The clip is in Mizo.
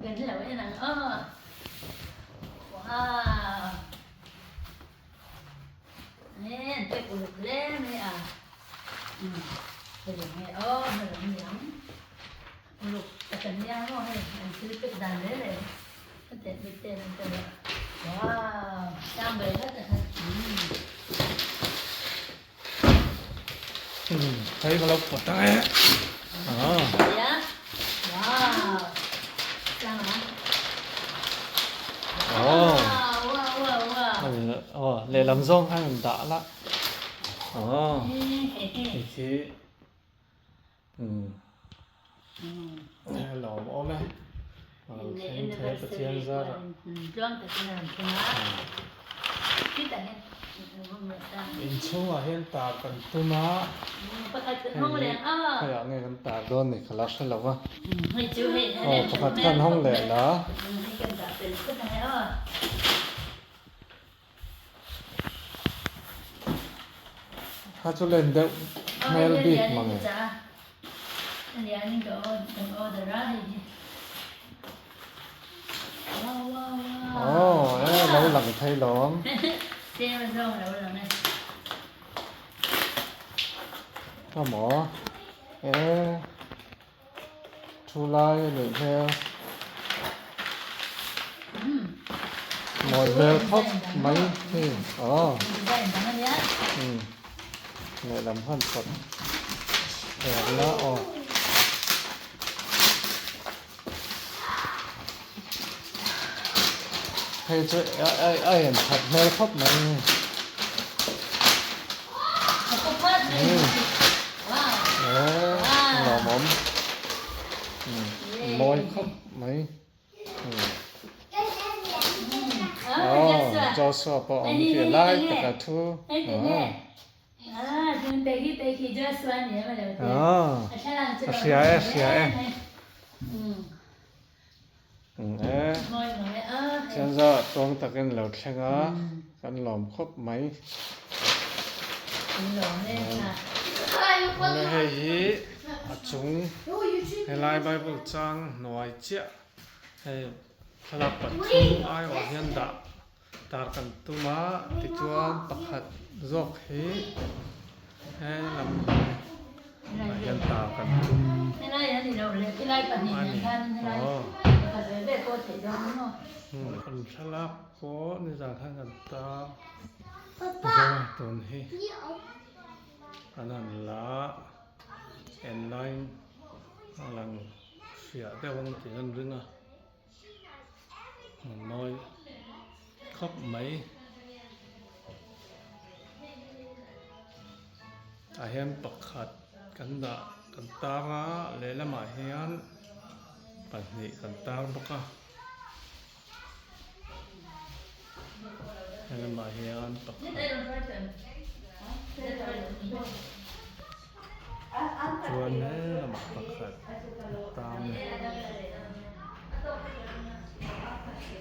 Kan lo en ang aw. Wow. Nge an pek uluk hle mai a. Hei nge aw hei lam niang. Uluk tak an nia maw hei an thil pek dan reng reng. Ka teh bik te an tel a. Wow. Sang ber khat a khat. Hei ka lo pawt ang e. Aw lehlam zawng khan an dah la. Aw hei khi a lawmawm e. A lo thleng thei a Pathian zarah. Inchhungah hian tar kan tum a, hei khawiah nge kan tar dawn ni ka la hre lo va, aw pakhat khan hawng leh la. Kha chu len deuh hmel bik mang e. Aw e lo lang thei lawm. Amaw e Thu lai a nih hmel. Mawi hmel khawp mai hi aw. Umm lehlam khan phawt her la aw. Hei chu a en that hmel khawp mai hi. Lawmawm mawi khawp mai. Aw Joshua pawh a awm khi lai taka thu. A hria e a hria e. Thianza tawng takin lo thleng a, kan lawm khawp mai. Awle hei hi a chung helai bible chang hnuai chiah hei thlalak pathum aiawh hian dah tar kan tum a tichuan pakhat zawk hi he lam ah hian tar kan tum a ni aw kan thlalak pawh nizan khan kan tar zo a tun hi an han la en laiin a lang fiah deuh ang tih an ring a. Mawi khawp mai. Tah hian pakhat kan dah kan tar a lehlamah hian pahnih kan tar bawk a helamah hian pakhat.